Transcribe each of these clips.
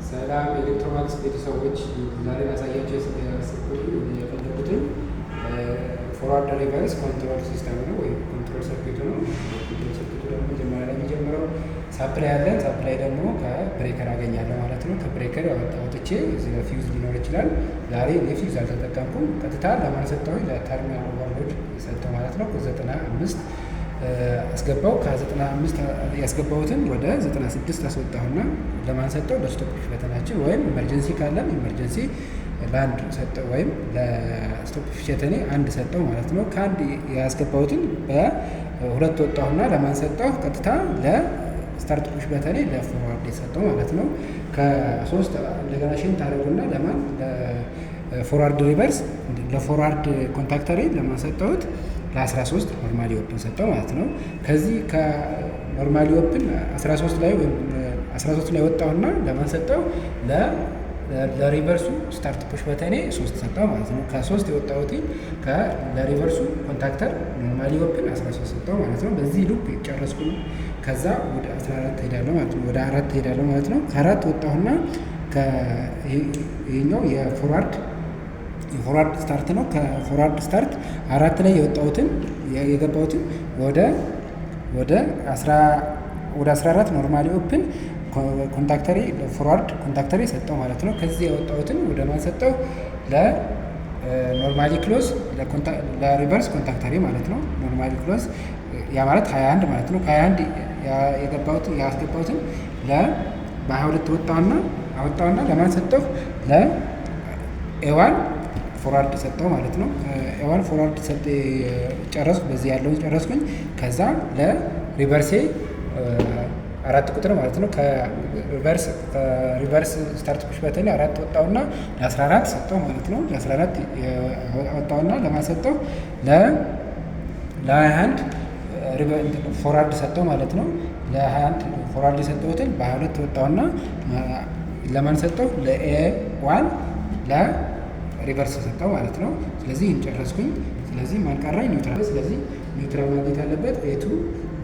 ሰላም ኤሌክትሮማክስ ቤተሰቦች፣ ዛሬ ላሳያቸው ያሰብኩት የፈለጉትን forward reverse control system ነው ወይም control circuit ኡ ነው። Control circuit ኡ ደግሞ መጀመሪያ ላይ የሚጀምረው supply አለን። Supply ደግሞ ከ breaker አገኛለሁ ማለት ነው። ከ breaker አውጥቼ እዚህ ጋር ፊውዝ ሊኖር ይችላል። ዛሬ እኔ ፊውዝ አልተጠቀምኩም። ቀጥታ ለማን ሰጠሁኝ? ለ terminal overload ሰጠው ማለት ነው። 95 አስገባው። ከ95 ያስገባሁትን ወደ 96 አስወጣሁና ለማን ሰጠው? ለ stop push button ኣችን ወይም emergency ካለም emergency ለአንድ ሰጠው ወይም ለ stop push button ኤ አንድ ሰጠው ማለት ነው። ከአንድ ያስገባሁትን በሁለት ወጣሁና ለማን ሰጠው? ቀጥታ ለ start push button ኤ ለ forward የሰጠው ማለት ነው። ከሶስት እንደገና shunt አደረጉና ለማን? ለ forward reverse፣ ለ forward contactor ኤ ለማን ሰጠሁት? ለ13 normally open ሰጠው ማለት ነው። ከዚህ ከ normally open 13 ላይ ወይም 13 ላይ ወጣሁና ለማን ሰጠው? ለ reverse ኡ start push button ኤ ሶስት ሰጠው ማለት ነው። ከሶስት የወጣሁት ለ reverse ኡ contactor normally open 13 ሰጠው ማለት ነው። በዚህ loop ጨረስኩ። ከዛ ወደ 14 ሄዳለሁ ማለት ነው። ወደ አራት ሄዳለሁ ማለት ነው። ከአራት ወጣሁና ይሄኛው የ forward start ነው። ከ forward start አራት ላይ የወጣሁትን የገባሁትን ወደ 14 normally open contactor ኤ forward contactor ኤ ሰጠው ማለት ነው። ከዚህ የወጣሁትን ወደ ማን ሰጠው? ለ normally close ለ reverse contactor ኤ ማለት ነው። Normally close ያ ማለት 21 ማለት ነው። ከ21 የገባሁትን ያስገባሁትን ለ በ22 ወጣውና አወጣውና ለማን ሰጠው? ለ A1 forward ሰጠው ማለት ነው። A1 forward ሰጠ ጨረስኩ። በዚህ ያለውን ጨረስኩኝ። ከዛ ለ reverse ኤ አራት ቁጥር ማለት ነው። ከ reverse start push button አራት ወጣውና ለ14 ሰጠው ማለት ነው። ለ14 ወጣውና ለማን ሰጠው? ለ21 forward ሰጠው ማለት ነው። ለ21 forward የሰጠሁትን በ22 ወጣውና ለማን ሰጠው? ለ A1 ለ reverse ሰጠው ማለት ነው። ስለዚህ ይህን ጨረስኩኝ። ስለዚህ ማን ቀራኝ? Neutral። ስለዚህ neutral ማግኘት ያለበት A2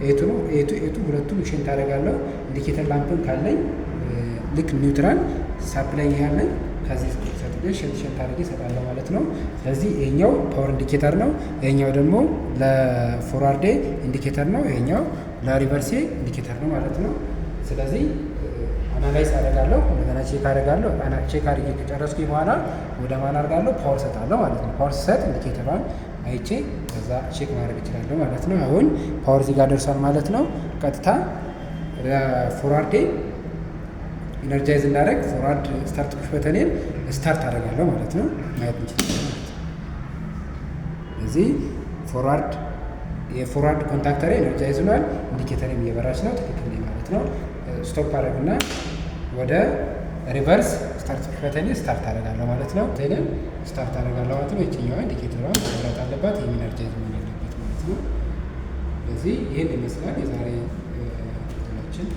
A2 ነው። A2 A2 ሁለቱን shunt አደርጋለሁ። Indicator lamp ን ካለኝ ልክ neutral supply ያለኝ ከዚህ ሰጥቼ shunt shunt አድርጌ እሰጣለሁ ማለት ነው። ስለዚህ ይሄኛው power indicator ነው። ይሄኛው ደግሞ ለ forward ኤ indicator ነው። ይሄኛው ለ reverse ኤ indicator ነው ማለት ነው። ስለዚህ analyze አደርጋለሁ፣ እንደገና check አደርጋለሁ። Check አድርጌ ከጨረስኩኝ በኋላ ወደ ማን አደርጋለሁ? Power ሰጣለሁ ማለት ነው። Power ስሰጥ indicator ሯን አይቼ ከዛ check ማድረግ እችላለሁ ማለት ነው። አሁን power እዚህ ጋር ደርሷል ማለት ነው። ቀጥታ forward ኤ energize እንዳደረግ forward start push button ኤን start አደርጋለሁ ማለት ነው። ማየት እንችላለን ማለት ነው። እዚህ forward የ forward contactor ኤ energize ሆኗል። Indicator ኤም እየበራች ነው። ትክክል ነኝ ማለት ነው። Stop አደረግና ወደ reverse start push button ኤ start አደርጋለሁ ማለት ነው። ቴሌም start አደርጋለሁ ማለት ነው። ይችኛዋ indicator ሯ መብራት አለባት። ይህም energize መሆን አለበት ማለት ነው። ስለዚህ ይህን ይመስላል የዛሬ እንትናችን።